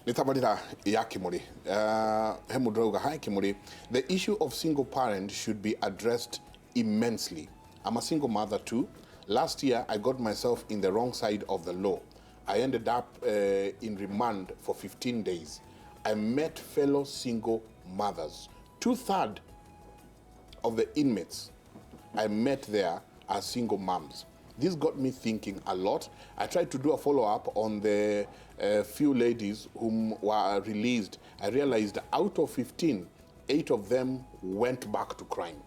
Nĩ tabarĩra ya Kĩmũrĩ. He mũndũ ũrauga, "Hi Kĩmũrĩ, the issue of single parent should be addressed immensely. I'm a single mother too. Last year I got myself in the wrong side of the law. I ended up in remand for 15 days. I met fellow single mothers. Two-thirds of the inmates I met there are single moms. This got me thinking a lot. I tried to do a follow-up on the few ladies whom were released. I realized out of 15, 8 of them went back to crime.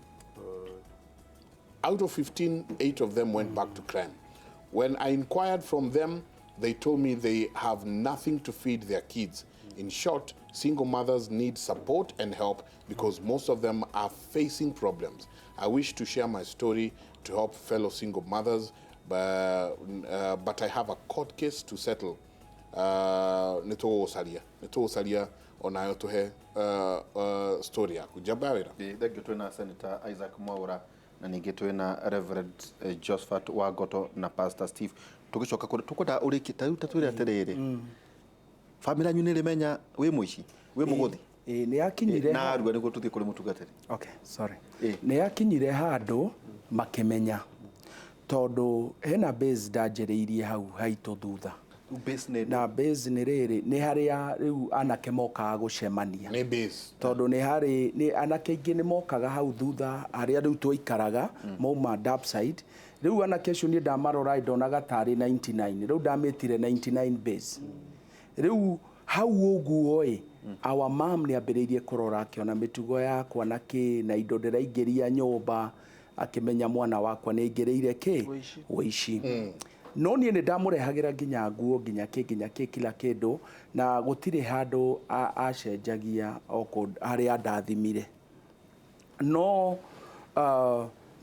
Out of 15, 8 of them went back to crime. When I inquired from them, they told me they have nothing to feed their kids. In short, single mothers need support and help because most of them are facing problems. I wish to share my story to help fellow single mothers, but I have a court case to settle." Nĩ tũgũcaria onayo tũhe story yaku njamba ya wĩra. Ĩ, thank you. Twĩna Senator Isaac Mwaura na ningĩ twĩna Reverend Josephat Wangoto na Pastor Steve. Tũgĩcoka kũrĩ tũkwenda ũrĩkie ta rĩu ta twĩre atĩrĩrĩ, bamĩrĩ yanyu nĩ ĩrĩmenya wĩ mũici, wĩ mũgũthi? Ĩ, nĩ yakinyire na arua nĩguo tũthiĩ kũrĩ mũtungatĩri. Okay, sorry. Ĩ. Nĩ yakinyire handũ makĩmenya tondũ hena base ndanjĩrĩirie hau haitũ thutha. Rĩu base nĩ Na base nĩ rĩrĩ, nĩ harĩa rĩu anake mokaga gũcemania. Nĩ base. Tondũ nĩ harĩ nĩ anake aingĩ nĩ mokaga hau thutha harĩa rĩu twaikaraga mauma dark side. Rĩu anake acio niĩ ndamarora ndonaga tarĩ 99, rĩu ndamĩtire 99 base. Rĩu hau ũguo ĩ, our mom nĩ ambĩrĩirie kũrora, akĩona mĩtugo yakwa na kĩ na indo ndĩraingĩria nyũmba, akĩmenya mwana wakwa nĩ aingĩrĩire kĩ ũici. No niĩ nĩ ndamũrehagĩra nginya nguo, nginya kĩ, nginya kĩ, kila kĩndũ, na gũtirĩ handũ acenjagia o harĩa ndathimire. No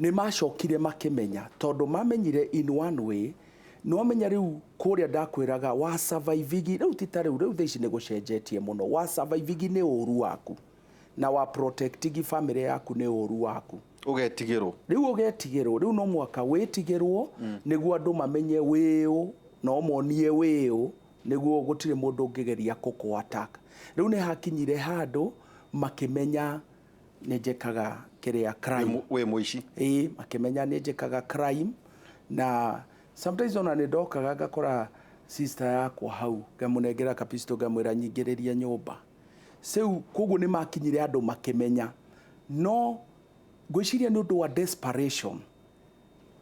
nĩ macokire makĩmenya tondũ mamenyire in one way. Nĩ wamenya rĩu kũrĩa ndakwĩraga wa surviving, rĩu ti ta rĩu, rĩu thaa ici nĩ gũcenjetie mũno. Wa surviving nĩ ũru waku na wa protecting family yaku nĩ ũru waku. Ũgetigĩrwo. Rĩu ũgetigĩrwo, rĩu no mwaka wĩtigĩrwo nĩguo andũ mamenye wĩũ, no monie wĩũ nĩguo gũtirĩ mũndũ ũngĩgeria kũkũ attack. Rĩu nĩ hakinyire handũ makĩmenya nĩ njĩkaga kĩrĩa crime. Wĩ mũici. Ĩĩ, makĩmenya nĩ njĩkaga crime, na sometimes ona nĩ ndokaga ngakora sister yakwa hau, ngamũnengera kapisto, ngamwĩra nyingĩrĩrie nyũmba rĩu. Koguo nĩ makinyire andũ makĩmenya, no ngwĩciria nĩ ũndũ wa desperation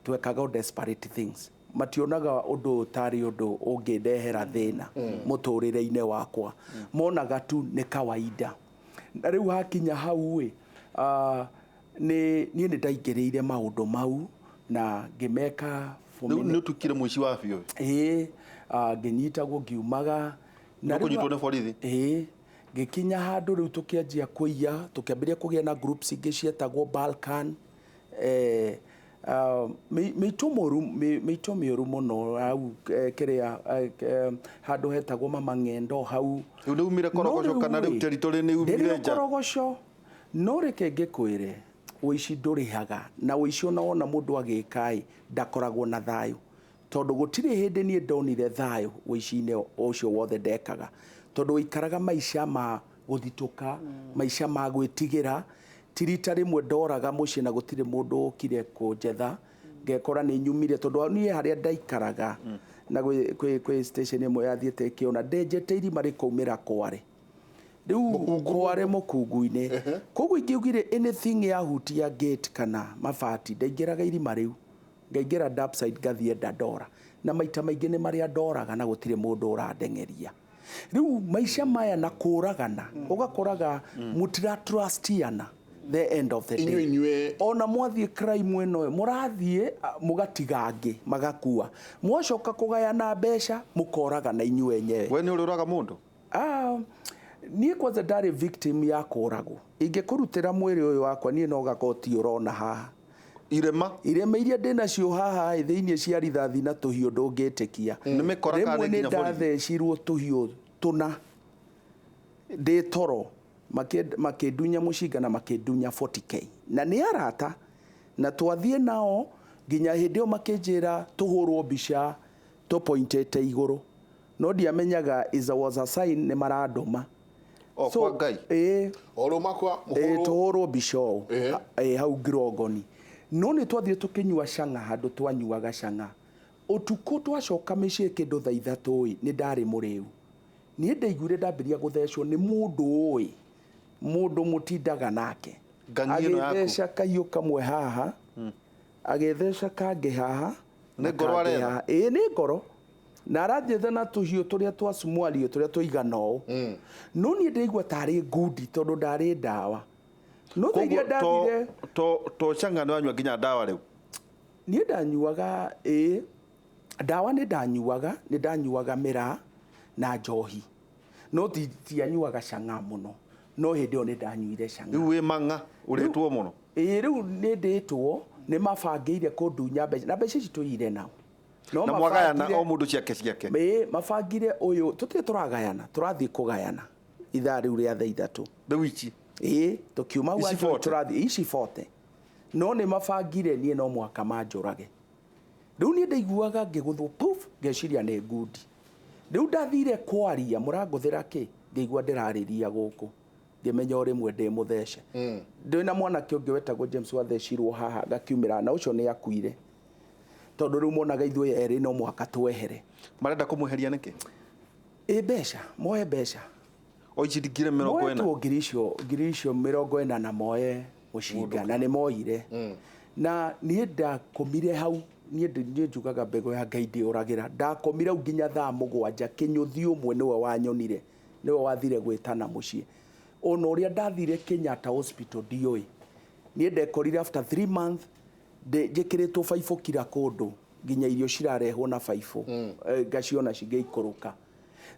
twekaga o desperate things, mationaga ũndũ ũtarĩ ũndũ ũngĩndehera thĩna mũtũrĩre-inĩ wakwa, monaga tu nĩ kawaida. Na rĩu hakinya hau ĩ, nĩ niĩ nĩ ndaingĩrĩire maũndũ mau na ngĩmeka for Rĩu nĩ ũtukire mũici wa biũ. Ĩĩ, ngĩnyitagwo ngiumaga na rĩu- kũnyitwo nĩ borithi. Ĩĩ, ngĩkinya handũ rĩu tũkĩanjia kũiya, tũkĩambĩrĩria kũgĩa na groups ingĩ cietagwo Balkan, mĩitũ mũru, mĩitũ mĩũru mũno hau, kĩrĩa, handũ hetagwo Mama Ng'endo hau. Rĩu nĩ umire Korogoco kana rĩu territory nĩ umire ndĩrĩ nja? Korogoco, no reke ngĩkwĩre, ũici ndũrĩhaga, na ũici ona wona mũndũ agĩka ĩ, ndakoragwo na thayũ, tondũ gũtirĩ hĩndĩ niĩ ndonire thayũ ũici-inĩ ũcio wothe ndekaga, tondũ ũikaraga maica ma gũthitũka, maica ma gwĩtigĩra. Ti rita rĩmwe ndoraga mũciĩ na gũtirĩ mũndũ ũkire kũnjetha, ngekora nĩ nyumire, tondũ niĩ harĩa ndaikaraga na kwĩ station ĩmwe yathiĩte ĩkĩona ndenjete irima rĩkaumĩra kware, rĩu kware mũkungu-inĩ. Koguo ingĩaugire anything yahutia gate kana mabati, ndaingĩraga irima rĩu, ngaingĩra dark side, ngathiĩ ndandora, na maita maingĩ nĩ marĩa ndoraga na gũtirĩ mũndũ ũrandengeria. Rĩu maica maya na kũragana, ũgakoraga mũtira trustiana the end of the day. Inyuĩ inyuĩ. Ona mwathiĩ crime ĩno mũrathiĩ, mũgatiga angĩ magakua, mwacoka kũgayana mbeca mũkoragana inyuĩ enyewe. We nĩ ũrĩ ũraga mũndũ? Ah, niĩ kwanza ndarĩ victim ya kũragwo. Ingĩkũrutĩra mwĩrĩ ũyũ wakwa niĩ no gakoti ũrona haha. Irema. Irema iria ndĩnacio haha ĩ thĩinĩ cia rithathi na tũhiũ ndũngĩtĩkia. Nĩ mĩkora kana rĩmwe nĩ nĩ nginya borithi? Ndathecirwo tũhiũ tũna ndĩ toro, makĩndunya mũcinga na makĩndunya 40K, na nĩ arata na twathiĩ nao nginya hĩndĩ ĩyo makĩnjĩra tũhũrwo mbica tũpointĩte igũrũ. No ndiamenyaga is a was a sign nĩ marandũma. O kwa Ngai. Ĩĩ. O rĩu makwa Ĩĩ, mũhũrwo. tũhũrwo mbica ũũ. Ĩĩ. Ĩĩ, hau ngirongoni. No nĩ twathire tũkĩnyua cang'a handũ twanyuaga cang'a ũtukũ, twacoka mĩciĩ kĩndũ thaa 3 ĩ, nĩ ndarĩ mũrĩu. Niĩ ndaiguire ndambĩrĩria gũthecwo nĩ mũndũ ũĩ, mũndũ mũtindaga nake. Ngangi ĩno yaku. Agĩtheca kahiũ kamwe haha, agĩtheca kangĩ haha na Nĩ ngoro kangĩ aretha? haha. Ĩĩ, nĩ ngoro, na arathiĩte na tũhiũ tũrĩa twa cumwario tũrĩa tũigana ũũ. No niĩ ndĩraigua tarĩ ngundi tondũ ndarĩ ndawa, no thaa iria ndathire. To to canga nĩ wanyua nginya ndawa rĩu? Niĩ ndanyuaga, ĩĩ, ndawa nĩ ndanyuaga, nĩ ndanyuaga mĩraa na njohi, no tianyuaga cang'a mũno, no hĩndĩ ĩyo nĩ ndanyuire cang'a. Rĩu wĩ mang'a ũrĩtwo mũno. Ĩĩ, rĩu nĩ ndĩtwo, nĩ mabangĩire kũndunya mbeca, na mbeca ici tũiyire nao. No Na mwagayana mabangire- o mũndũ ciake ciake? Ĩĩ, mabangire ũyũ tũtirĩ tũragayana, tũrathiĩ kũgayana ithaa rĩu rĩa thaa 3. Rĩu ici? Ĩĩ, tũkiuma hau Ici anjũ 40? tũrathiĩ ici 40, no nĩ mabangire niĩ no mũhaka manjũrage. Rĩu niĩ ndaiguaga ngĩgũthwo puf, ngeciria nĩ ngundi. Rĩu ndathire kwaria, mũrangũthĩra kĩ, ngĩigua ndĩrarĩria gũkũ, ngĩmenya o rĩmwe ndĩ mũthece. Ndĩ na mwanake ũngĩ wetagwo James wathecirwo haha ngakiumĩra, na ũcio nĩ akuire, tondũ rĩu monaga ithuĩ erĩ no mũhaka twehere. Marenda kũmweheria nĩkĩ? Ĩ mbeca, moe mbeca. O ici ngiri 40? Moetwo ngiri icio 40 na moe mũcinga, na nĩ moire. Na niĩ ndakomire hau. Niĩ njugaga mbegũ ya Ngai ndĩũragĩra. Ndakomire hau nginya thaa 7. Kĩnyũthi ũmwe nĩwe wanyonire, nĩwe wathire gwĩtana mũciĩ. Ona ũrĩa ndathire Kenyatta Hospital ndiũĩ. Niĩ ndekorire after 3 months njĩkĩrĩtwo baibũ kira kũndũ, nginya irio cirarehwo na baibũ. Ngaciona cingĩikũrũka.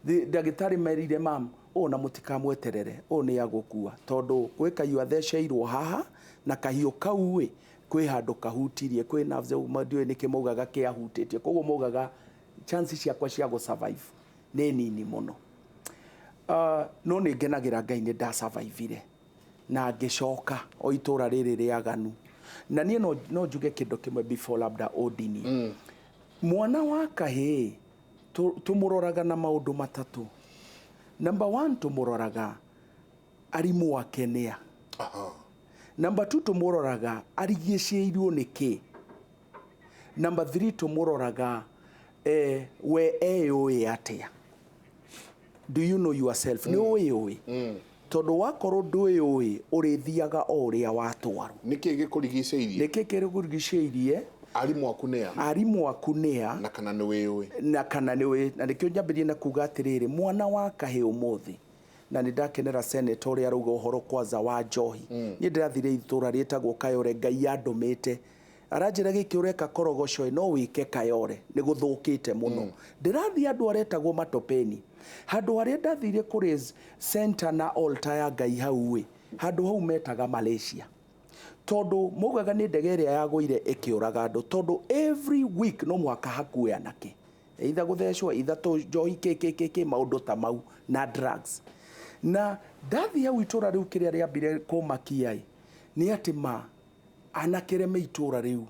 Ndagĩtarĩ merire mam ũũ na mũtikamweterere, ũũ nĩ agũkua, tondũ gwĩ kahiũ atheceirwo haha, na kahiũ kau ĩ kwĩ handũ kahutirie, kwĩ nerves, ndiũĩ nĩkĩ maugaga kĩahutĩtie. Koguo maugaga chance ciakwa cia gũ survive nĩ nini mũno. No nĩ ngenagĩra Ngai nĩ ndasurvivire na ngĩcoka o itũra rĩrĩ rĩaganu. Na niĩ no njuge kĩndũ kĩmwe before labda ũndinie. Mwana wa kahĩĩ tũmũroraga na maũndũ matatũ. Number one, tũmũroraga arimũ ake nĩa. Number two, tũmũroraga arigicĩirio nĩ kĩ. Number three, tũmũroraga we eyũĩ atĩa. Do you know yourself? Nĩ ũĩ? Tondũ wakorwo ndwĩyũĩ, ũrĩthiaga o ũrĩa watwarwo. Nĩkĩ gĩkũrigicĩirie? Nĩkĩ kĩrĩkũrigicĩirie? Arimũ aku nĩa? Arimũ aku nĩa? Na kana nĩ wĩyũĩ? Na kana nĩ wĩ. Na nĩkĩo nyambĩrĩrie na kuga atĩrĩrĩ, mwana wa kahĩĩ ũmũthĩ, na nĩ ndakenera senator ũrĩa arauga ũhoro kwanza wa njohi. Niĩ ndĩrathire itũra rĩtagwo Kayore, Ngai andũmĩte aranjĩra gĩkĩ ũreka korogoco ĩ, no wĩke Kayore, nĩ gũthũkĩte mũno. Ndĩrathiĩ andũ aretagwo Matopeni, handũ harĩa ndathire kũrĩ center na altar ya Ngai hau ĩ, handũ hau metaga Malaysia, tondũ maugaga nĩ ndege ĩrĩa yagũire ĩkĩũraga andũ, tondũ every week no mũhaka hakue anake, either gũthecwo, either tũ njohi, kĩ kĩ kĩ kĩ, maũndũ ta mau na drugs. Na ndathiĩ hau itũra rĩu, kĩrĩa rĩambire kũmakia ĩ nĩ atĩ ma anake arĩa me itũra rĩu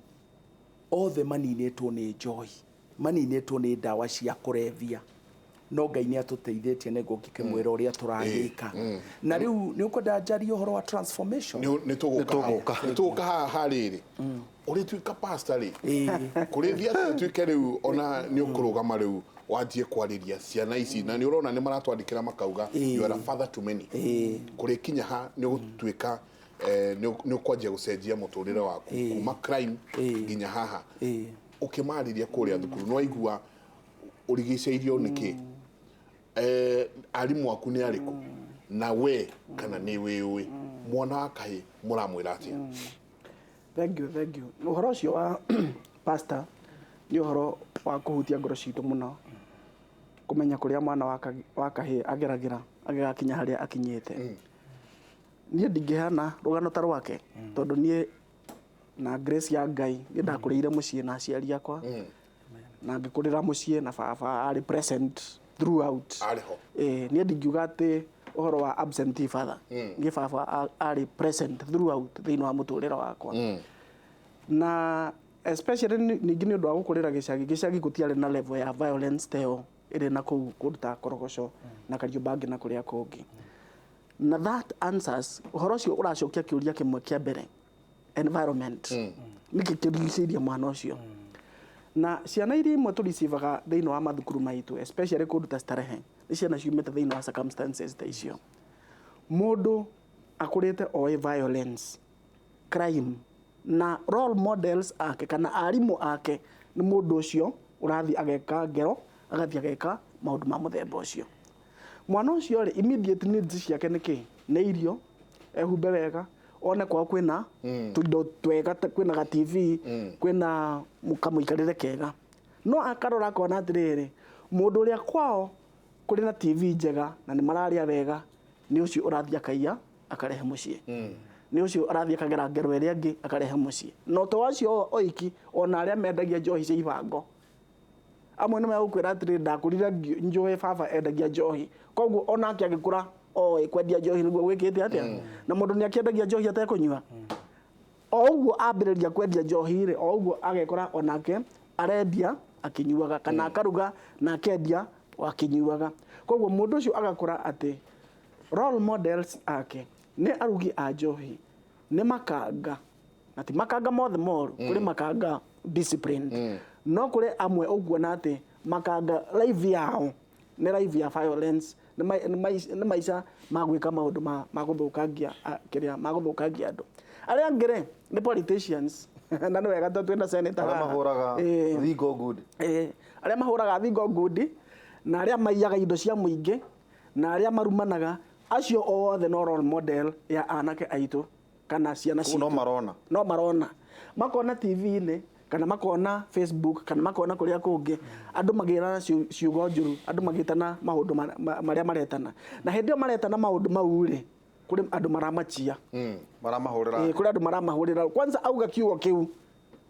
othe maninĩtwo nĩ njohi, maninĩtwo nĩ ndawa cia kũrebia. No Ngai nĩ atũteithĩtie, nĩguo ngĩkĩmwĩra ũrĩa tũragĩka. Na rĩu nĩ ũkwenda njarie ũhoro wa transformation? Nĩ tũgũka. Tũgũka. Nĩ tũgũka haha rĩrĩ ũrĩtuĩka pastor rĩ, Ĩĩ. kũrĩthiĩ atĩ ũtuĩke rĩu ona nĩ ũkũrũgama rĩu wanjie kwarĩria ciana ici, na nĩ ũrona nĩ maratwandĩkĩra makauga you are a father to many. Kũrĩkinya ha nĩ ũgũtuĩka nĩ ũkwanjia gũcenjia mũtũrĩre waku kuma crime nginya haha? Ũkĩmarĩria kũrĩa thukuru, nĩ waigua ũrigicĩirio nĩkĩ, arimũ aku nĩ arĩkũ, na we kana nĩ wĩũĩ, mwana wa kahĩ mũramwĩra atĩa? Thank you, thank you. Ũhoro ũcio wa pastor nĩ ũhoro wa kũhutia ngoro citũ mũno, kũmenya kũrĩa mwana wa kahĩĩ ageragĩra agĩgakinya harĩa akinyĩte. Niĩ ndingĩheana rũgano ta rwake, tondũ niĩ na grace ya Ngai niĩ ndakũrĩire mũciĩ na aciari akwa, na ngĩkũrĩra mũciĩ na baba arĩ present throughout. Arĩ ho. Niĩ ndingiuga atĩ ũhoro wa absentee father. Niĩ baba arĩ present throughout thĩinĩ wa mũtũrĩre wakwa, na especially ningĩ nĩ ũndũ wa gũkũrĩra gĩcagi. Gĩcagi gũtiarĩ na level ya violence ta ĩyo Ĩrĩ na kũu kũndũ ta Korogoco na Kariobangi na kũrĩa kũngĩ. Na that answers ũhoro ũcio, ũracokia kĩũria kĩmwe kĩa mbere, environment, nĩkĩ kĩrigicĩirie mwana ũcio. Na ciana iria imwe tũricivaga thĩinĩ wa mathukuru maitũ, especially kũndũ ta Starehe, nĩ ciana ciumĩte thĩinĩ wa circumstances ta icio. Mũndũ akũrĩte oĩ violence, crime, na role models ake kana arimũ ake nĩ mũndũ ũcio ũrathiĩ ageka ngero, agathiĩ ageka maũndũ ma mũthemba ũcio. Mwana ũcio rĩ, immediate needs ciake nĩ kĩ? Nĩ irio, ehumbe wega, one kwao kwĩna tũindo twega, kwĩna ga TV, kwĩna kamũikarĩre kega. No akarora akona atĩrĩrĩ, mũndũ ũrĩa kwao kũrĩ na TV njega na nĩ mararĩa wega nĩ ũcio ũrathiĩ akaiya akarehe mũciĩ, nĩ ũcio ũrathiĩ akagera ngero ĩrĩa ĩngĩ akarehe mũciĩ. No to acio oiki, ona arĩa mendagia njohi cia ibango amwe nĩ megũkwĩra atĩrĩ, ndakũrire njũĩ baba endagia njohi, koguo onake agĩkũra oĩ kwendia njohi nĩguo gwĩkĩte atĩa. Na mũndũ nĩ akĩendagia njohi atekũnyua. O ũguo ambĩrĩria kwendia njohi rĩ, o ũguo agekora onake arendia akĩnyuaga, kana akaruga na akendia o akĩnyuaga. Koguo mũndũ ũcio agakũra atĩ role models ake nĩ arugi a njohi, nĩ makanga. Na ti makanga mothe moru, kũrĩ makanga disciplined, no kũrĩ amwe ũkuona atĩ makanga life yao nĩ life ya violence, nĩ maica ma gwĩka maũndũ ma gũthũkangia kĩrĩa ma gũthũkangia andũ. Arĩa angĩ rĩ, nĩ politicians, na nĩ wega tondũ twĩna senator arĩa haha. Mahũraga thingo good. Arĩa mahũraga thingo ngundi, na arĩa maiyaga indo cia mũingĩ, na arĩa marumanaga, acio othe no role model ya anake aitũ kana ciana Koguo no citũ. Marona. No marona, makona TV-inĩ kana makona Facebook kana makona kũrĩa kũngĩ andũ magĩrana ciugo njũru, andũ magĩtana maũndũ marĩa maretana. Na hĩndĩ ĩyo maretana maũndũ mau rĩ, kũrĩ andũ maramachia. Maramahũrĩra. Kũrĩ andũ maramahũrĩra. Kwanza auga kiugo kĩu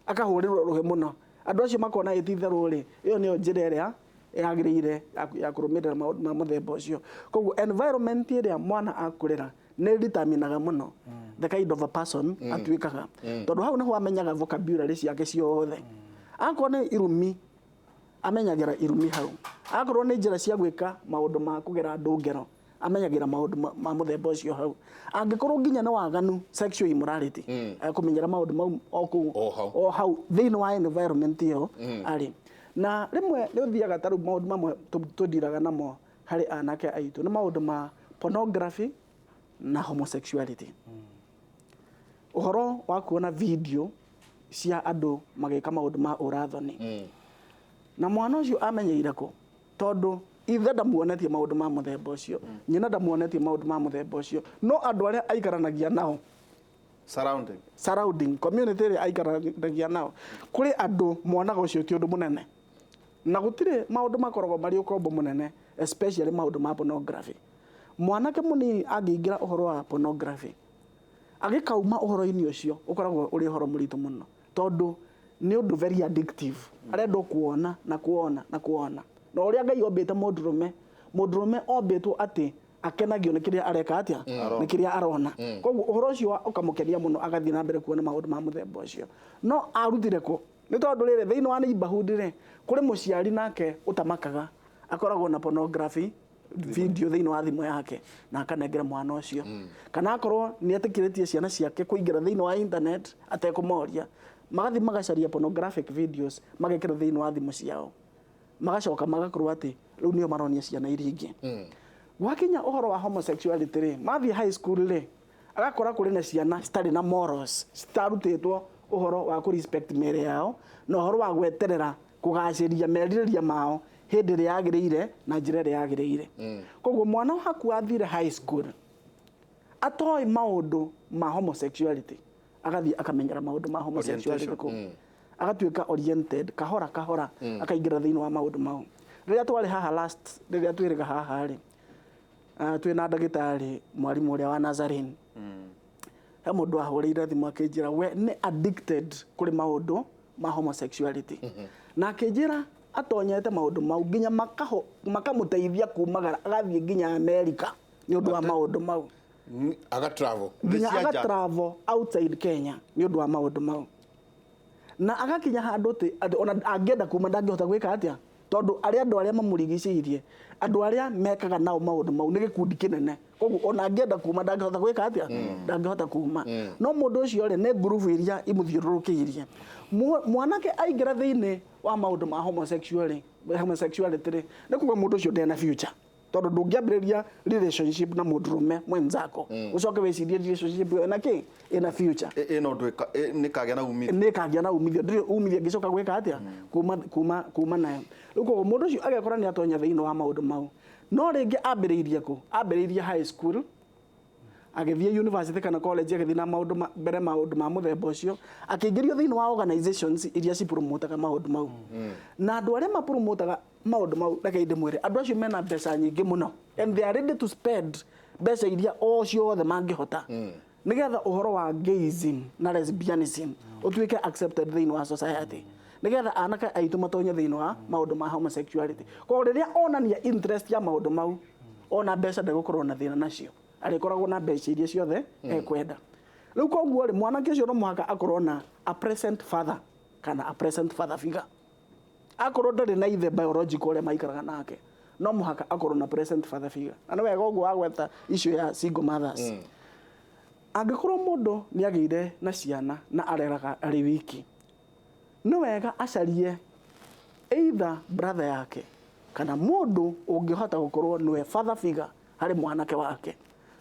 akahũrĩrwo rũhĩ mũno. Andũ acio makona ĩ ti itherũ rĩ, ĩyo nĩyo njĩra ĩrĩa yagĩrĩire ya kũrũmĩrĩra maũndũ ma mũthemba ũcio. Koguo environment ĩrĩa mwana akũrĩra nĩ determinaga mũno the kind of a person atuĩkaga, tondũ hau nĩho amenyaga vocabulary ciake ciothe. Akorwo nĩ irumi, amenyagĩra irumi hau. Akorwo nĩ njĩra cia gwĩka maũndũ ma kũgera andũ ngero, amenyagĩra maũndũ ma mũthemba ũcio hau. Angĩkorwo nginya nĩ waganu, sexual immorality, ekũmenyera maũndũ mau o kũu. O hau. O hau thĩinĩ wa environment ĩyo arĩ. Na rĩmwe nĩ ũthiaga ta rĩu maũndũ mamwe tũndiraga namo harĩ anake aitũ nĩ maũndũ ma pornography na homosexuality, ũhoro wa kuona video cia andũ magĩka maũndũ ma ũrathoni. Na mwana ũcio amenyeire kũ? Tondũ ithe ndamuonetie maũndũ ma mũthemba ũcio, nyina ndamuonetie maũndũ ma mũthemba ũcio, no andũ arĩa aikaranagia nao, surrounding, surrounding community ĩrĩa aikaranagia nao, kũrĩ andũ monaga ũcio ti ũndũ mũnene. Na gũtirĩ maũndũ makoragwo marĩ ũkombo mũnene, especially maũndũ ma pornography. Mwanake mũnini angĩingĩra ũhoro wa pornography, agĩkauma ũhoro-inĩ ũcio ũkoragwo ũrĩ ũhoro mũritũ mũno, tondũ nĩ ũndũ very addictive. Arenda o kuona na kuona na kuona. Na ũrĩa Ngai ombĩte mũndũrũme, mũndũrũme ombĩtwo atĩ akenagio nĩ kĩrĩa areka atĩa, nĩ kĩrĩa arona. Koguo ũhoro ũcio ũkamũkenia mũno, agathiĩ na mbere kuona maũndũ ma mũthemba ũcio. No arutire kũ? Nĩ tondũ rĩrĩ, thĩinĩ wa neighborhood rĩ, kũrĩ mũciari nake ũtamakaga, akoragwo na pornography video thĩinĩ wa thimũ yake na akanengera mwana ũcio, kana akorwo nĩ etĩkĩrĩtie ciana ciake kũingĩra thĩinĩ wa internet atekũmoria, magathiĩ magacaria pornographic videos, magekĩra thĩinĩ wa thimũ ciao, magacoka magakorwo atĩ rĩu nĩo maronia ciana iria ingĩ. Gwakinya ũhoro wa homosexuality rĩ, mathiĩ high school rĩ, agakora kũrĩ na ciana citarĩ na morals, citarutĩtwo ũhoro wa kũ respect mĩĩrĩ yao na ũhoro wa gweterera kũgacĩria merirĩria mao hĩndĩ ĩrĩa yagĩrĩire na njĩra ĩrĩa yagĩrĩire. Koguo mwana waku athire high school atoĩ maũndũ ma homosexuality, agathiĩ akamenyera maũndũ ma homosexuality kũu, agatuĩka oriented kahora kahora, akaingĩra thĩinĩ wa maũndũ mau. Rĩrĩa twarĩ haha last, rĩrĩa twĩrĩga haha rĩ, twĩna ndagĩtarĩ mwarimũ ũrĩa wa Nazarene, he mũndũ ahũrĩire thimũ akĩnjĩra we nĩ addicted kũrĩ maũndũ ma homosexuality, na akĩnjĩra atonyete maũndũ mau nginya makamũteithia kumagara agathiĩ nginya Amerika nĩ ũndũ wa maũndũ mau. Aga travel. Nginya Cia nja. Aga travel outside Kenya nĩ ũndũ wa maũndũ mau, na agakinya handũ atĩ ona angĩenda kuma ndangĩhota gwĩka atĩa. Tondũ arĩa andũ arĩa mamũrigicĩirie, andũ arĩa mekaga nao maũndũ mau nĩ gĩkundi kĩnene, koguo ona angĩenda kuma ndangĩhota gwĩka atĩa, ndangĩhota kuma. No mũndũ ũcio rĩ, nĩ ngurubu iria imũthiũrũrũkĩirie. Mwanake aingĩra thĩinĩ wa maũndũ ma homosexuality rĩ, nĩ kuga mũndũ ũcio ndarĩ na future, tondũ ndũngĩambĩrĩria relationship na mũndũrũme mwenzako ũcoke wĩcirie relationship ĩyo ĩna kĩ, ĩna future. Ĩno ũndũ nĩ kagĩa na umithio. Nĩ kagĩa na umithio, ndĩrĩ umithio ngĩcoka gwĩka atĩa kuma nayo. Rĩu koguo mũndũ ũcio agekora nĩ atonya thĩinĩ wa maũndũ mau. No rĩngĩ ambĩrĩirie kũ? Ambĩrĩirie high school, agĩthiĩ university kana college, agĩthiĩ na maũndũ mbere maũndũ ma mũthemba ũcio, akĩingĩrio thĩinĩ wa organizations iria cipromotaga maũndũ mau. Na andũ arĩa mapromotaga maũndũ mau, reke ndĩmwĩre, andũ acio mena mbeca nyingĩ mũno and they are ready to spend mbeca iria o ciothe mangĩhota nĩgetha ũhoro wa gayism na lesbianism ũtuĩke accepted thĩinĩ wa society, nĩgetha anake aitũ matonye thĩinĩ wa maũndũ ma homosexuality. Koguo rĩrĩa onania interest ya maũndũ mau, ona mbeca ndegũkorwo na thĩna nacio, arĩkoragwo na mbeca iria ciothe ekwenda. Rĩu koguo rĩ, mwanake ũcio no mũhaka akorwo na a present father kana a present father figure. Akorwo ndarĩ na ithe biological ũrĩa maikaraga nake, no mũhaka akorwo na present father figure. Na nĩ wega ũguo wagweta issue ya single mothers. Angĩkorwo mũndũ nĩ agĩire na ciana na areraga arĩ wiki, nĩ wega acarie either brother yake kana mũndũ ũngĩhota gũkorwo nĩwe father figure harĩ mwanake wake,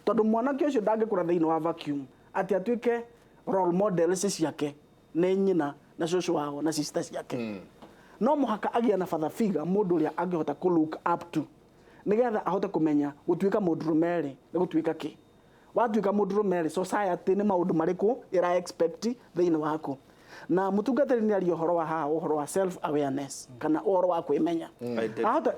tondũ mwanake ũcio ndangĩkũra thĩinĩ wa vacuum atĩ atuĩke role models ciake nĩ nyina na cũcũ wao na sister ciake. No mũhaka agĩe na father figure, mũndũ ũrĩa angĩhota kũ look up to, nĩgetha ahote kũmenya gũtuĩka mũndũrũme rĩ nĩ gũtuĩka kĩ, watuĩka mũndũrũme rĩ, society nĩ maũndũ marĩkũ ĩra expect thĩinĩ waku. Na mũtungatĩri nĩ aria ũhoro wa haha, ũhoro wa self awareness kana ũhoro wa kwĩmenya. Identity. Ahota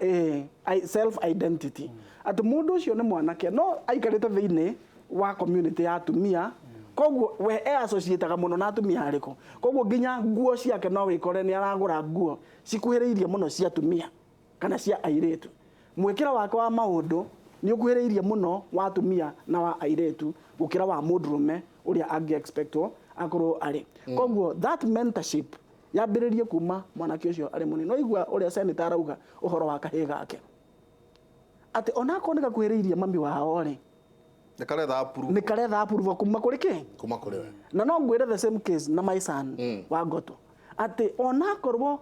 self identity, atĩ mũndũ ũcio nĩ mwanake no aikarĩte thĩinĩ wa community ya atumia, koguo we e associataga mũno na atumia arĩkũ, koguo nginya nguo ciake no wĩkore nĩ aragũra nguo cikuhĩrĩirie mũno cia atumia kana cia airĩtu. Mwĩkĩro wake wa maũndũ nĩ ũkuhĩrĩirie mũno wa atumia na wa airĩtu gũkĩra wa mũndũrũme ũrĩa angĩ expectwo akorwo arĩ. Koguo that mentorship yambĩrĩrie kuma mwanake ũcio arĩ mũnini. No igua ũrĩa senator arauga ũhoro wa kahĩĩ gake, atĩ onakorwo nĩ gakuhĩrĩirie mami wao rĩ, Nĩ karetha approve. Nĩ karetha approval kuma kũrĩ kĩ? Kuma kũrĩ we. Na no ngwĩre the same case na my son wa Ngoto, atĩ onakorwo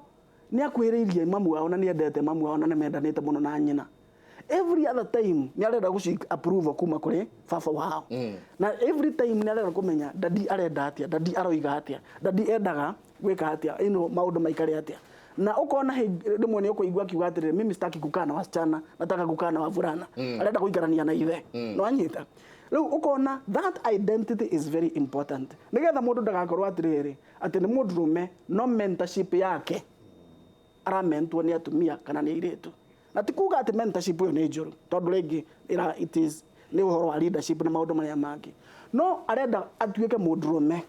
nĩ akuhĩrĩirie mamu wao na nĩ endete mamu wao na nĩ mendanĩte mũno na nyina, every other time nĩ arenda gũ seek approval kuma kũrĩ baba wao, na every time nĩ arenda kũmenya daddy arenda atĩa, daddy aroiga atĩa, daddy endaga gwĩka atĩa, ino maũndũ maikare atĩa. Na ũkona rĩmwe nĩ ũkũigua akiuga atĩrĩrĩ, "Mimi sitaki kukaa na wasichana, nataka kukaa na wavulana." Arenda gũikarania na ithe. No anyita rĩu ũkona that identity is very important, nĩgetha mũndũ ndagakorwo atĩrĩrĩ, atĩ nĩ mũndũrũme no mentorship yake aramentwo nĩ atumia kana nĩ airĩtu. Na ti kuga atĩ mentorship ĩyo nĩ njũru, tondũ rĩngĩ it is nĩ ũhoro wa leadership na maũndũ marĩa mangĩ, no arenda atuĩke mũndũrũme,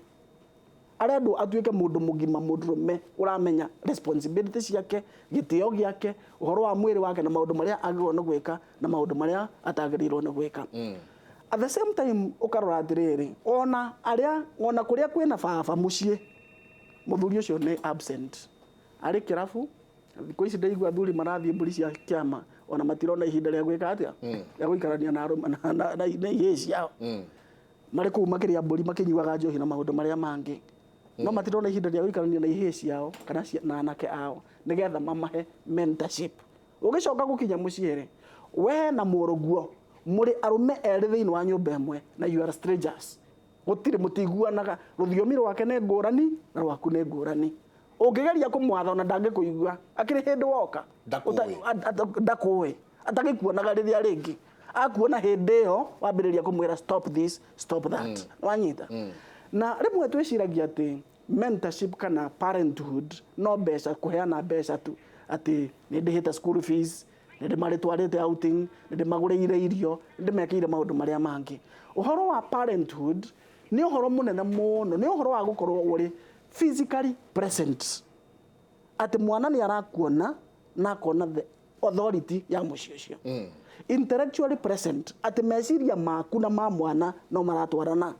arendwo atuĩke mũndũ mũgima, mũndũrũme ũramenya responsibility ciake, gĩtĩo gĩake, ũhoro wa mwĩrĩ wake na maũndũ marĩa agĩrĩirwo nĩ gwĩka na maũndũ marĩa atagĩrĩirwo nĩ gwĩka. At the same time ũkarora atĩrĩrĩ, ona arĩa ona kũrĩa kwĩna baba mũciĩ, mũthuri ũcio nĩ absent, arĩ kĩrabu. Thikũ ici ndaigua athuri marathiĩ mbũri cia kĩama, ona matirona ihinda rĩa gwĩka atĩa, rĩa gũikarania na arũme na ihĩĩ ciao. Marĩ kũu makĩrĩa mbũri, makĩnyuaga njohi na maũndũ marĩa mangĩ, no matirona ihinda rĩa gũikarania na ihĩĩ ciao kana na anake ao nĩgetha mamahe mentorship. Ũgĩcoka gũkinya mũciĩ rĩ, we na mũrũguo mũrĩ arũme erĩ thĩinĩ wa nyũmba ĩmwe na you are strangers. Gũtirĩ mũtiguanaga, rũthiomi rwake nĩ ngũrani na rwaku nĩ ngũrani. Ũngĩgeria kũmwatha ona ndangĩkũigua, akĩrĩ hĩndĩ woka. Ndakũĩ. Ndakũĩ, atagĩkuonaga rĩrĩa rĩngĩ akuona hĩndĩ ĩyo wambĩrĩria kũmwĩra, "Stop this, stop that." Wanyita? Na rĩmwe twĩciragia atĩ mentorship kana parenthood no mbeca, kũheana mbeca tu, atĩ nĩ ndĩhĩte school fees, nĩ ndĩmarĩtwarĩte outing, nĩ ndĩmagũrĩire irio, nĩ ndĩmekĩire maũndũ marĩa mangĩ. Ũhoro wa parenthood nĩ ũhoro mũnene mũno, nĩ ũhoro wa gũkorwo ũrĩ physically present, atĩ mwana nĩ arakuona na akona the authority ya mũciĩ ũcio, intellectually present, atĩ meciria maku na ma mwana no maratwarana,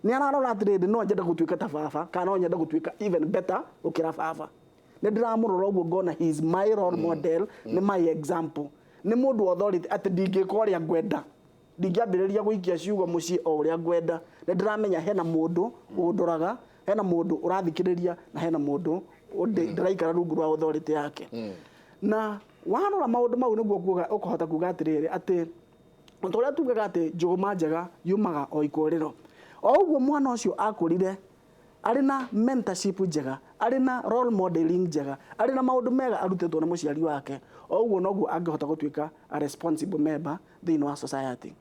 nĩ ararora atĩrĩrĩ, no nyende gũtuĩka ta baba kana no nyende gũtuĩka even better gũkĩra baba. Nĩ ndĩramũrora ũguo ngona he is my role model, nĩ my example, nĩ mũndũ authority atĩ ndingĩka ũrĩa ngwenda, ndingĩambĩrĩria gũikia ciugo mũciĩ o ũrĩa ngwenda. Nĩ ndĩramenya hena mũndũ ũndoraga, hena mũndũ ũrathikĩrĩria, na hena mũndũ ndĩraikara rungu rwa authority yake. Na warora maũndũ mau nĩguo kuga ũkũhota kuga atĩrĩrĩ, atĩ ta ũrĩa tugaga atĩ njũgũma njega yumaga o ikũrĩro, o ũguo mwana ũcio akũrire arĩ na mentorship njega, arĩ na role modeling njega, arĩ na maũndũ mega arutĩtwo nĩ mũciari wake, o ũguo noguo angĩhota gũtuĩka a responsible member thĩinĩ wa society.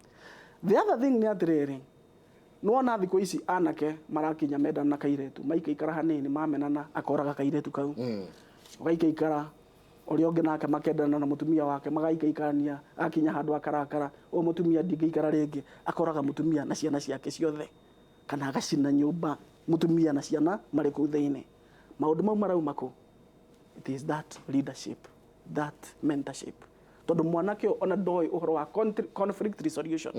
The other thing nĩ atĩrĩrĩ, nĩwona thikũ ici anake marakinya mendana na kairĩtu, maikaikara hanini mamenana, akoraga kairĩtu kau. Ũgaikaikara ũrĩa ũngĩ nake makendana na mũtumia wake, magaikaikarania, akinya handũ akarakara, ũyũ mũtumia ndingĩikara rĩngĩ, akoraga mũtumia na ciana ciake ciothe, kana agacina nyũmba mũtumia na ciana marĩ kũu thĩinĩ. Maũndũ mau marauma kũ? It is that leadership, that mentorship, tondũ mwanake ũyũ ona ndoĩ ũhoro wa conflict resolution,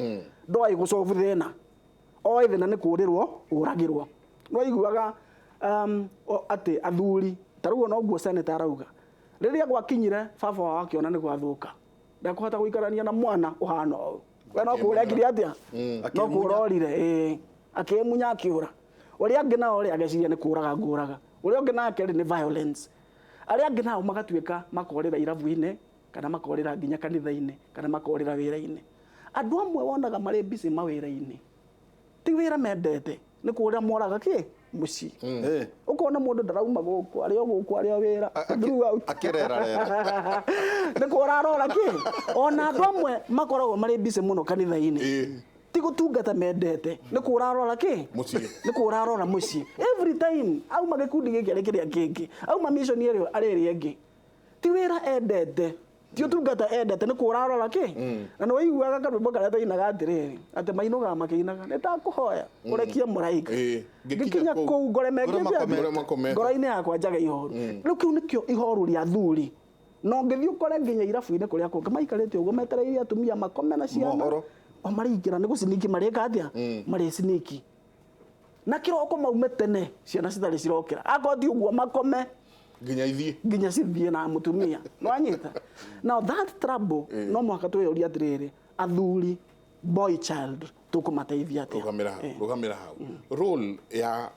ndoĩ gũcobu thĩna, oĩ thĩna nĩ kũũrĩrwo ũragĩrwo. Nĩwaiguaga atĩ athuri ta rĩu ona ũguo senator arauga, rĩrĩa gwakinyire baba wao akĩona nĩ gwathũka, ndekũhota gũikarania na mwana ũhana ũũ, we no kũũra ekire atĩa, no kũũra orire, ĩĩ, akĩmunya akĩũra. Ũrĩa angĩ nao rĩ, ageciria nĩ kũũraga ngũraga, ũrĩa ũngĩ nake rĩ, nĩ violence. Arĩa angĩ nao magatuĩka makorĩra irabu-inĩ, kana makorĩra nginya kanitha-inĩ, kana makorĩra wĩra-inĩ. Andũ amwe wonaga marĩ busy mawĩra-inĩ, ti wĩra mendete, nĩ kũũra moraga kĩ mũciĩ. Ũkona mũndũ ndarauma gũkũ, arĩ o gũkũ, arĩ o wĩra throughout. Akĩrerarera. Nĩ kũũra arora kĩ. Ona andũ amwe makoragwo marĩ busy mũno kanitha-inĩ, ti gũtungata mendete, nĩ kũũra arora kĩ. Mũciĩ. Nĩ kũũra arora mũciĩ every time, auma gĩkundi gĩkĩ arĩ kĩrĩa kĩngĩ, auma mission ĩrĩa arĩ ĩrĩa ĩngĩ, ti wĩra endete, ti ũtungata endete, nĩ kũũra arora kĩ. Na nĩ waiguaga karwĩmbo karĩa twainaga atĩrĩrĩ, atĩ mainũgaga makĩinaga, nĩ ndakũhoya ũrekie mũraika, ngĩkinya ngĩkinya kũu, kũu ngore Ngore mekĩte makomete. Ngore makomete. Ngoro-inĩ yakwa njage ihoru. Rĩu kĩu nĩkĩo ihoru rĩa athuri. Na ũngĩthiĩ ũkore nginya irabu-inĩ kũrĩa kũngĩ maikarĩte ũguo metereire atumia makome na ciana. Mohoro. O marĩingĩra nĩ gũciniki, marĩka atĩa, marĩciniki na kĩroko maume tene ciana citarĩ cirokĩra, akorwo ti ũguo makome nginya ithiĩ nginya cithiĩ na mũtumia. Nĩwanyita? Now that trouble, no mũhaka twĩyũrie atĩrĩrĩ, athuri, boy child, tũkũmateithia atĩa? Rũgamĩra hau, rũgamĩra hau. Role ya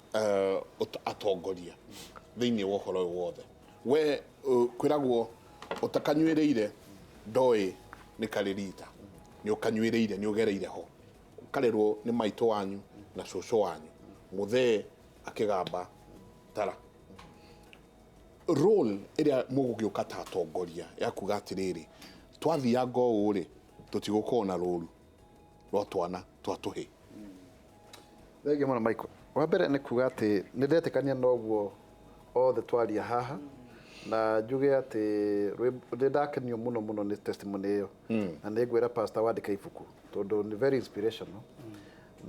atongoria thĩinĩ wa ũhoro ũyũ wothe, we kwĩragwo ũtakanyuĩrĩire ndoĩ nĩ karĩ rita, nĩ ũkanyuĩrĩire, nĩ ũgereire ho, ũkarerwo nĩ maitũ wanyu na cũcũ wanyu mũthee akĩgamba tara. Role ĩrĩa mũgũgĩũka ta atongoria ya kuga atĩrĩrĩ, twathianga ũũ rĩ, tũtigũkorwo na rũru rwa twana twa tũhĩ. Thengiũ mũno, Michael. Wa mbere nĩ kuga atĩ nĩ ndetĩkania na ũguo othe twaria haha, na njuge atĩ nĩ ndakenio mũno mũno nĩ testimony ĩyo, na nĩ ngwĩra pastor wandĩke ibuku tondũ nĩ very inspirational,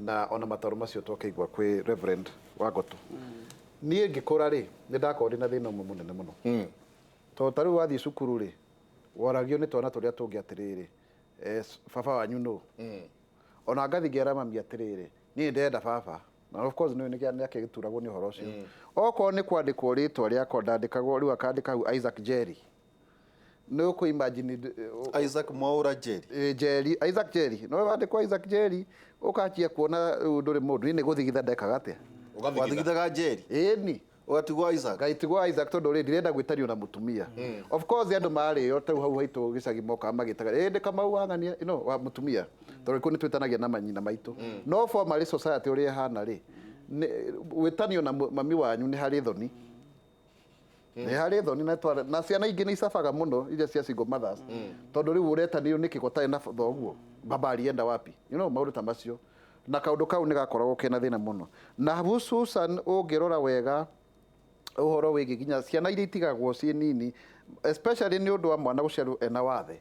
na ona mataro macio twakĩigua kwĩ Reverend Wangoto. Niĩ ngĩkũra rĩ, nĩ ndakorwo ndĩ na thĩna ũmwe mũnene mũno, tondũ ta rĩu wathiĩ cukuru rĩ, waragio nĩ twana tũrĩa tũngĩ atĩrĩrĩ, baba wanyu nũ? Ona ngathi ngera mami atĩrĩrĩ, niĩ ndĩrenda baba, na of course nĩ nĩ akĩgĩturagwo nĩ ũhoro ũcio. Okorwo nĩ kwandĩkwo rĩtwa rĩakwa ndandĩkagwo, rĩu akandĩka hau Isaac Jerry, nĩ ũkũ imagine Isaac Mwaura Jerry. Jerry, Isaac Jerry, no wandĩkwo Isaac Jerry, ũkanjia kuona rĩu ndũrĩ mũndũ. Niĩ nĩ gũthigitha ndekaga atĩa? Ũgathigitha. Wathigithaga Jerry. Ĩni. Ũgatigwo Isaac. Ngaitigwo Isaac tondũ rĩ, ndirenda gwĩtanio na mũtumia. Of course andũ marĩo tau hau haitũ gĩcagi mokaga magĩtaga ĩ ndĩ Kamau wa ng'ania no wa mũtumia, tondũ kũu nĩ twĩtanagia na manyina maitũ. No formally society ũrĩa ĩhana rĩ, gwĩtanio na mami wanyu nĩ harĩ thoni, nĩ harĩ thoni, na na ciana ingĩ nĩ icabaga mũno iria cia single mothers, tondũ rĩu ũretanio nĩkĩ gũtarĩ na thoguo, baba alienda wapi, maũndũ ta macio, na kaũndũ kau nĩ gakoragwo kena thĩna mũno. Na hususan ũngĩrora wega ũhoro wĩgiĩ nginya ciana iria itigagwo ciĩ nini, especially nĩ ũndũ wa mwana gũciarwo ena wathe,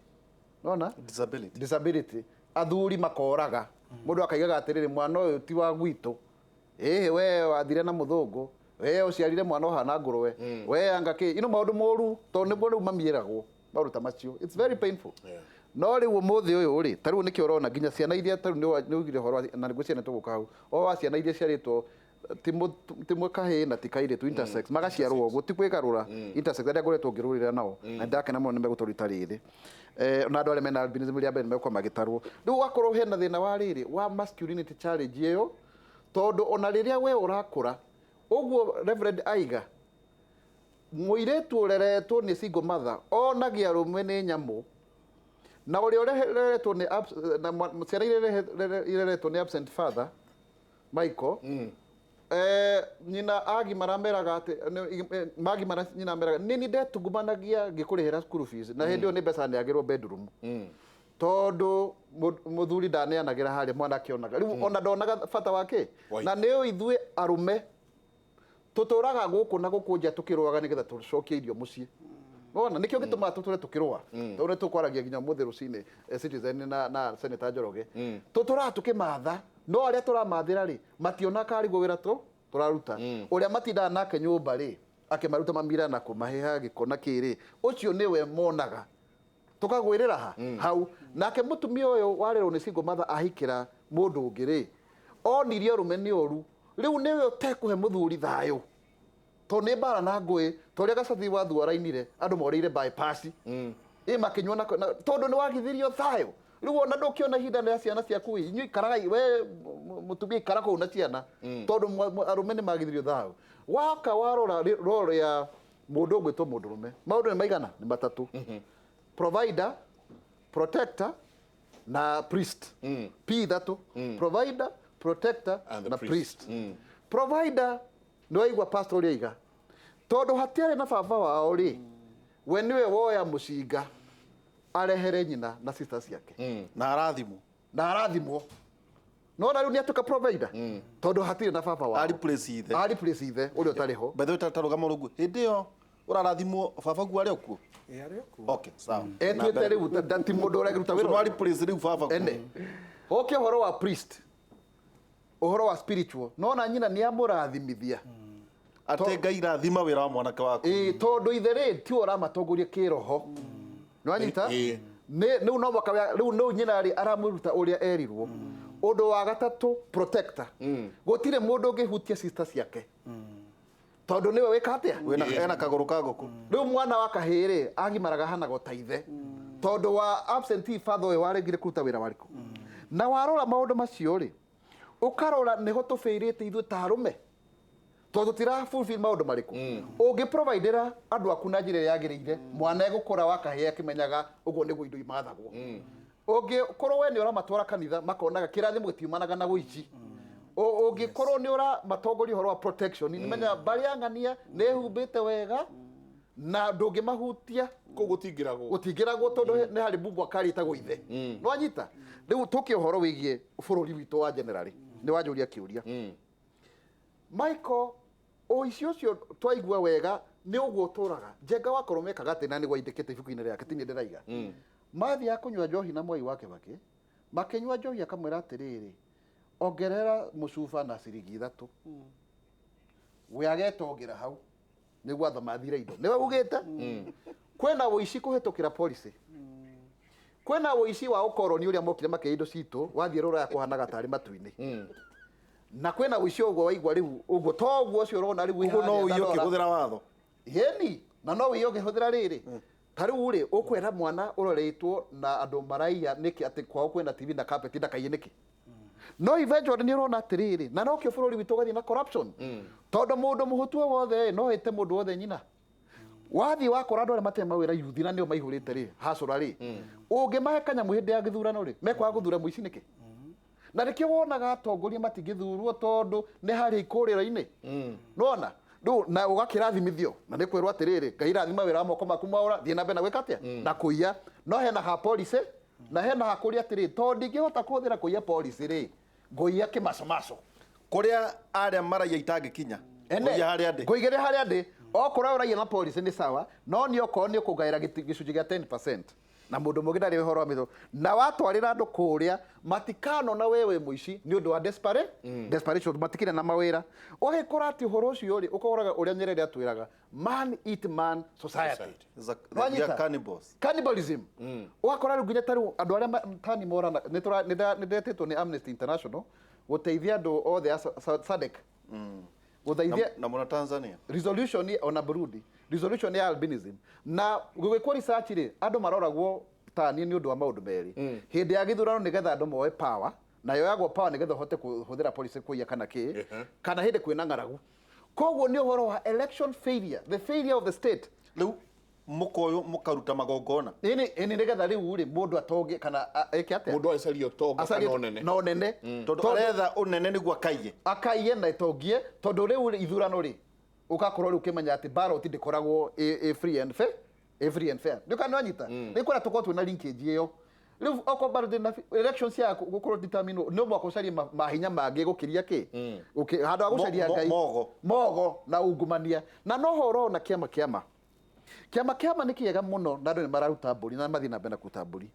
nona Disability. Disability, athuri makoraga mũndũ akaigaga atĩrĩrĩ, mwana ũyũ ti wa gwitũ, ĩhĩ we wathire na mũthũngũ, we ũciarire mwana ũhana ngũrwe, we anga kĩ ino maũndũ moru, tondũ nĩguo rĩu mamiĩragwo maũndũ ta macio. It's very painful. No rĩu ũmũthĩ ũyũ rĩ, ta rĩu nĩkĩo ũrona nginya ciana iria ta rĩu nĩ ugire ũhoro na nĩguo ciana tũgũka hau o wa ciana iria ciarĩtwo. Ti kahĩĩ na ti kairĩtu, intersex, magaciarwo ũguo, ti kwĩgarũra, intersex arĩa ngoretwo ngĩrũĩrĩra nao na ndakena mũno nĩ megũtũruta rĩrĩ. Na andũ arĩa mena albinism rĩa mbere nĩ megũkorwo magĩtarwo. Rĩu ũgakorwo hena thĩna wa rĩrĩ wa masculinity challenge ĩyo, tondũ ona rĩrĩa we ũrakũra ũguo, Reverend aiga mũirĩtu ũreretwo nĩ single mother onagia arũme nĩ nyamũ, na ũrĩa ũreretwo nĩ na ciana iria ireretwo nĩ absent father, Michael, nyina agimara meraga atĩ magimara nyina meraga nĩ ni ndetungumanagia ngĩkũrĩhĩra school fees, na hĩndĩ ĩyo nĩ mbeca neagĩrwo bedroom, tondũ mũthuri ndaneanagĩra harĩa mwana akĩonaga. Rĩu ona ndonaga bata wake. Wai. Na nĩũ ithuĩ arũme tũtũraga gũkũ na gũkũ nja tũkĩrũaga nĩgetha tũcokie irio mũciĩ. Wona nĩkĩo gĩtũmaga tũtũre tũkĩrũa, tondũ nĩ tũkwaragia nginya ũmũthĩ rũcinĩ, Citizen na Senator Njoroge, tũtũraga tũkĩmatha, no arĩa tũramathĩra rĩ mationaga karĩguo wĩra tũ tũraruta. Ũrĩa matindaga nake nyũmba rĩ akĩmaruta mamira na kũmaheha gĩko na kĩrĩ, ũcio nĩwe monaga tukagwĩrĩra ha hau. Nake mũtumia ũyũ warerwo nĩ single mother ahikĩra mũndũ ũngĩ rĩ, onirie ũrũme nĩ ũru. Rĩu nĩwe ũtekũhe mũthuri thayũ, tondũ nĩ mbara na ngũĩ, ta ũrĩa Gacathi wa thuarainire andũ morĩire bypass ĩ makĩnyua tondũ nĩ wagithirio thayũ. Rĩu ona ndũkĩona ihinda rĩa ciana ciaku, inyuĩ ikaragai, we mũtumia ikara kũu na ciana, tondũ arũme nĩ magithirio thayũ. Waka warora role ya mũndũ ũgwĩtwo mũndũrũme, maũndũ nĩ maigana? Nĩ matatũ: provider, protector na priest. P ithatũ: provider, protector and the na priest. Priest. Provider nĩ waigua pastor ũrĩa aiga, tondũ hatiarĩ na baba wao rĩ, we nĩwe woya mũcinga arehere nyina na sisters ciake. Na arathimwo. Na arathimwo. Nona rĩu nĩ atuĩka provider, tondũ hatirĩ na baba wao. Ari place ithe. Ari place ithe ũrĩa ũtarĩ ho. By the way, ta rũgama rũguo hĩndĩ ĩyo ũrarathimwo, baba guo arĩ o kuo? Ĩ, arĩ o kuo. Okay, sawa. Etuĩte rĩu ti mũndũ ũrĩa wĩra wĩra. Ari place rĩu baba guo. Ene hoke ũhoro wa priest, ũhoro wa spiritual, nona nyina nĩ amũrathimithia. Atĩ Ngai rathima wĩra wa mwanake waku. Ĩĩ, tondũ ithe rĩ tiwe ũramatongoria kĩroho, nĩwanyita? Ĩĩ. Nĩ rĩu no mwaka rĩu no nyina rĩ aramũruta ũrĩa erirwo. Ũndũ wa gatatũ, protector. Gũtirĩ mũndũ ũngĩhutia sister ciake, tondũ nĩwe wĩka atĩa? Wĩna ena kagũrũ ka ngũkũ. Rĩu mwana wa kahĩĩ rĩ agimaraga hanaga ta ithe, tondũ wa absentee father ũyũ waregire kũruta wĩra warĩkũ. Na warora maũndũ macio rĩ, ũkarora nĩho tũbĩirĩte ithuĩ ta arũme, tondũ tũtira fulfill maũndũ marĩkũ. Ũngĩ providera andũ aku na njĩra ĩrĩa yagĩrĩire, mwana egũkũra wa kahĩĩ akĩmenyaga ũguo nĩguo indo imathagwo. Ũngĩkorwo we nĩ ũramatwara kanitha, makonaga kĩrathimo gĩtiumanaga na ũici. Ũngĩkorwo nĩ ũramatongoria ũhoro wa protection, nĩ menya mbarĩ ya ng'ania nĩ ĩhumbĩte wega na ndũngĩmahutia. Kũu gũtingĩragwo. Gũtingĩragwo, tondũ nĩ harĩ mbungwa kari ĩtagwo ithe. Nĩwanyita? Rĩu tũke ũhoro wĩgiĩ bũrũri witũ wa generally, nĩ wanjũria kĩũria, Michael. Ũici ũcio twaigua wega nĩ ũguo ũtũraga. Njenga wakorwo mekaga atĩ, na nĩguo aindĩkĩte ibuku-inĩ rĩake, ti niĩ ndĩraiga. Mathiaga kũnyua njohi na Mwai wa Kĩbakĩ, makĩnyua njohi akamwĩra atĩrĩrĩ, "Ongerera mũcuba na ciringi 3." We agetongera hau nĩguo athamathire indo. Nĩwe ugĩte kwĩna ũici kũhĩtũkĩra policy, kwĩna ũici wa ũkoroni ũrĩa mokire makĩiya indo citũ, wathiĩ rũraya kũhanaga tarĩ matu-inĩ, na kwĩna ũici ũguo waigua rĩu ũguo to ũguo ũcio ũrona rĩu wĩ Ũguo no harĩa ũiye Dandora. ũkĩhũthĩra watho. Yeni, na no ũiye ũkĩhũthĩra rĩrĩ. Ta rĩu rĩ, ũkwĩra mwana ũroretwo na andũ maraiya nĩkĩ atĩ kwao kwĩna TV na carpet ndakaiye nĩkĩ? No eventually nĩ ũrona atĩrĩrĩ, na nokĩo bũrũri witũ ũgathiĩ na corruption, tondũ mũndũ mũhutu o wothe no ĩte mũndũ wothe nyina. Wathiĩ wakora andũ arĩa matarĩ mawĩra, yuthi, na nĩo maihũrĩte rĩ hacũra rĩ, ũngĩmahe kanyamũ hĩndĩ ya gĩthurano rĩ, mekwaga gũthura mũici nĩkĩ? Na nĩkĩo wonaga atongoria matingĩthurwo, tondũ nĩ harĩ ikũrĩro-inĩ nona rĩu na ũgakĩrathimithio na nĩ kwĩrwo atĩrĩrĩ, "Ngai rathima wĩra wa moko maku mwaũra, thiĩ na mbere na gwĩka atĩa na kũiya." No hena ha policy na hena ha kũrĩa atĩrĩ, tondũ ndingĩhota kũhũthĩra kũiya policy rĩ, ngũiya kĩmacomaco. Kũrĩa arĩa maraiya itangĩkinya. Ngũiya harĩa ndĩ. Ngũigĩre harĩa ndĩ. Okorwo ũraiya na policy nĩ sawa, no nĩ okorwo nĩ ũkũngaĩra gĩcunjĩ gĩa 10% na mũndũ mũngĩ ndarĩ ũhoro wa mĩtho, na watwarĩra andũ kũrĩa matikanona we wĩ mũici nĩ ũndũ wa desperation, matikĩrĩ na mawĩra. Ũgagĩkora atĩ ũhoro ũcio rĩ ũkoraga ũrĩa Nyerere atwĩraga, man eat man society. We are cannibals. Cannibalism. Ũgakora rĩu nginya ta rĩu andũ arĩa tani morana, nĩ ndetĩtwo nĩ Amnesty International gũteithia andũ othe a SADC. Gũthaithia Na mũno Tanzania. Resolution ona Burundi, resolution ya albinism na gũgĩkwo research rĩ, andũ maroragwo ta niĩ nĩ ũndũ wa maũndũ merĩ hĩndĩ ya gĩthurano, nĩgetha andũ moe power, na yoyagwo power nĩgetha ũhote kũhũthĩra policy kũiya kana kĩ, kana hĩndĩ kwĩna ng'aragu. Koguo nĩ ũhoro wa election failure, the failure of the state. Rĩu mũkoywo mũkaruta magongona. Ĩni nĩgetha rĩu rĩ mũndũ atonge kana eke atĩa. Mũndũ acarie ũtonga Acarie kana ũnene. Na ũnene. Tondũ aretha ũnene nĩguo akaiye. Akaiye na ĩtongie, tondũ rĩu rĩ, ithurano rĩ, ũgakorwo rĩu ũkĩmenya atĩ ballot ndĩkoragwo ĩ free and fair, ĩ free and fair. Nĩ kana wanyita nĩ kwenda tũkorwo twĩna linkage ĩyo. Rĩu okorwo ballot na elections ya gũkorwo determine, no mũhaka ũcarie mahinya mangĩ gũkĩria kĩ. Handũ ha gũcaria Ngai. Mogo. Mogo na ungumania. Na no ho ũrona kĩama nĩ kĩega mũno, na andũ nĩ mararuta mbũri na mathiĩ na mbere na kũruta mbũri,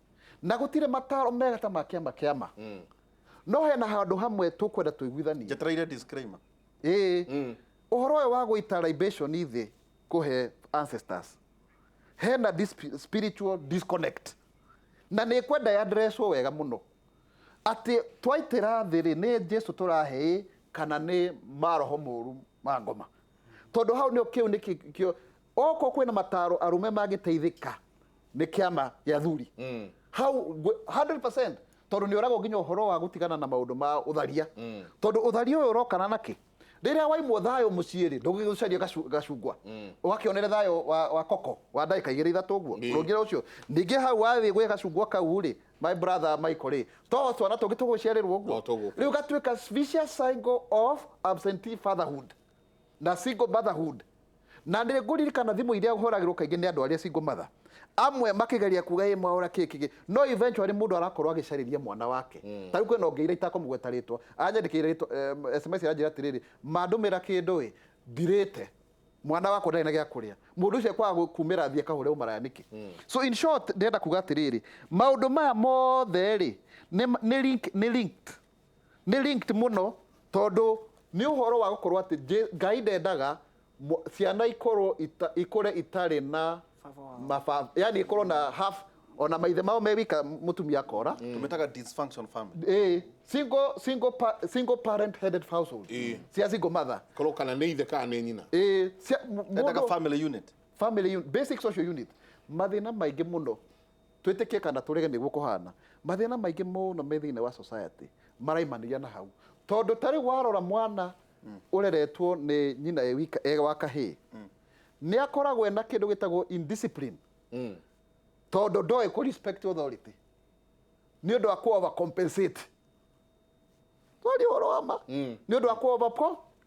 na gũtirĩ mataro mega ta ma kĩama, no hena handũ hamwe tũkwenda tũiguithanie. Njetereire disclaimer. Ĩĩ, ũhoro ũyũ wa gũita libation thĩ kũhe ancestors, hena spiritual disconnect, na nĩ kwenda yandresswo wega mũno atĩ twaitĩra thĩ rĩ, nĩ Jesu tũrahe ĩ, kana nĩ maroho moru ma ngoma? Tondũ hau nĩ kĩu nĩ kĩo okorwo kwĩna mataro arũme mangĩteithĩka nĩ kĩama gĩa thuri hau 100%, tondũ nĩ ũragwo nginya ũhoro wa gũtigana na maũndũ ma ũtharia, tondũ ũtharia ũyũ ũrokana nakĩ? Rĩrĩa waimwo thayũ mũciĩ rĩ, ndũgĩgũcaria gacungwa ũgakĩonere thayũ wa koko wa ndagĩka igĩrĩ ithatũ ũguo. Rũngĩra ũcio ningĩ hau wathiĩ gwĩ gacungwa kau rĩ, my brother Michael rĩ, to twana tũngĩ tũgũciarĩrwo ũguo. No tũgũkũ. Rĩu gatuĩka vicious cycle of absentee fatherhood na single motherhood. Na nĩ ngũririkana thimũ iria hũragĩrwo kaingĩ nĩ andũ arĩa single mother, amwe makĩgeria kuga ĩ mwaũra kĩ kĩ, no eventually mũndũ arakorwo agĩcarĩria mwana wake. Ta rĩu kwĩna ũngĩ ira itakũmũgweta rĩtwa anyandĩkĩire rĩtwa SMS, aranjĩra atĩrĩrĩ, mandũmĩra kĩndũ ĩ ndirĩte, mwana wakwa ndarĩ na gĩa kũrĩa. Mũndũ ũcio kwaga kumĩra athiĩ akahũre ũmaraya nĩkĩ? So in short, ndĩrenda kuga atĩrĩrĩ, maũndũ maya mothe rĩ, nĩ linked mũno, tondũ nĩ ũhoro wa gũkorwo atĩ Ngai ndendaga ciana ikorwo ikũre itarĩ na mababa, yani ikorwo na half, ona maithe mao me wika, mũtumia akora. Tũmĩtaga dysfunction family. Ĩĩ, single parent headed household cia single mother. Korwo kana nĩ ithe kana nĩ nyina. Ĩĩ, cia Endaga mũndũ- family unit. Family unit, basic social unit. Mathĩna maingĩ mũno, twĩtĩkie kana tũrege, nĩguo kũhana, mathĩna maingĩ mũno me thĩinĩ wa society maraimanĩria na hau, tondũ ta rĩu warora mwana ũreretwo nĩ nyina e wika e wa kahĩĩ, nĩ akoragwo ena kĩndũ gĩtagwo indiscipline, tondũ ndoĩ kũ respect authority nĩ ũndũ wa kũ overcompensate. Twaria ũhoro wa ma, nĩ ũndũ wa kũ over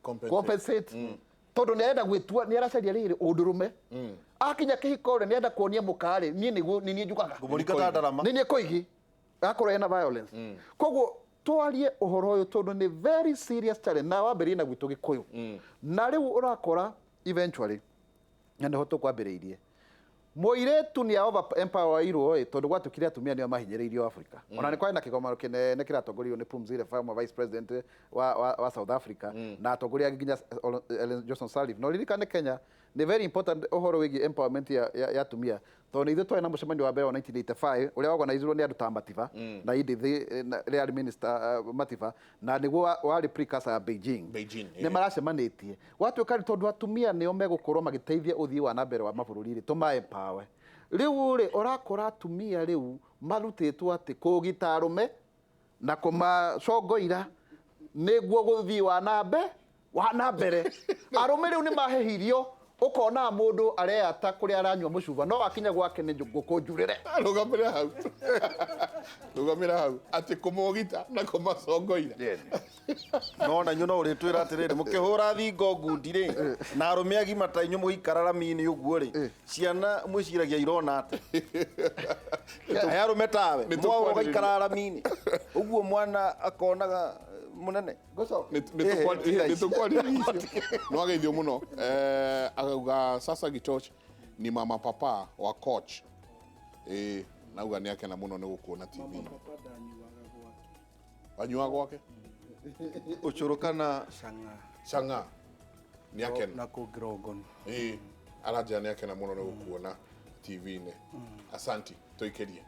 Compensate. Compensate, tondũ nĩ arenda gwĩtua, nĩ aracaria rĩrĩ ũndũrũme. Akinya kĩhiko rĩ, nĩ arenda kuonia mũka rĩ, niĩ nĩguo nĩ niĩ njugaga. Ngũmũringa ta ndarama. Nĩ niĩ koigi, agakorwo ena violence. Koguo twarie ũhoro ũyũ, tondũ nĩ very serious challenge, na wambĩrĩrie na gwitũ Gĩkũyũ, na rĩu ũrakora eventually, na nĩho tũkwambĩrĩirie, mũirĩtu nĩ over empowerirwo ĩ, tondũ gwatuĩkire atumia nĩo mahinyĩrĩirio Africa. Ona nĩ kwarĩ na kĩgomano kĩnene kĩratongoririo nĩ Phumzile former vice president wa South Africa na atongoria angĩ nginya Ellen Johnson Sirleaf. No ririkane Kenya nĩ very important ũhoro wĩgiĩ empowerment ya atumia, tondũ nĩ ithuĩ twarĩ na mũcemanio wa mbere wa 1985 ũrĩa organizirwo nĩ andũ ta Matiba na Edith na rĩarĩ minister Matiba, na nĩguo warĩ precursor ya Beijing. Beijing, Nĩ maracemanĩtie gwatuĩka rĩ, tondũ atumia nĩo megũkorwo magĩteithia ũthii wa na mbere wa mabũrũri rĩ, tũma empower. Rĩu rĩ, ũrakora atumia rĩu marutĩtwo atĩ kũgita arũme na kũmacongoira nĩguo gũthiĩ wa na mbere. Arũme rĩu nĩ mahehirio, ũkona mũndũ areyata kũrĩa aranyua mũcuba, no akinya gwake nĩ ngũkũ njurĩre. Rũgamĩra hau, rũgamĩra hau, atĩ kũmogita na kũmacongoira. No na inyuĩ no ũrĩtwĩra atĩrĩrĩ, mũkĩhũra thingo ngundi rĩ, na arũme agima ta inyuĩ mũgĩikara rami-inĩ ũguo rĩ, ciana mwĩciragia irona atĩ aya arũme tawe Nĩ mwaũ tũkwarĩrĩria. ũgaikara rami-inĩ ũguo mwana akonaga mũnene. Nĩ tũkwarĩrĩria icio, no ageithio mũno. Akauga sasa Gitoch ni mama papa wa coach. Nauga nĩ akena mũno nĩ gũkuona TV. Wanyuaga gwake? Ũcũrũ kana? Canga. Canga nĩ akena. Na kũ Grogon. Aranjĩra nĩ akena mũno nĩ gũkuona TV-inĩ. Asanti, tũikĩrie.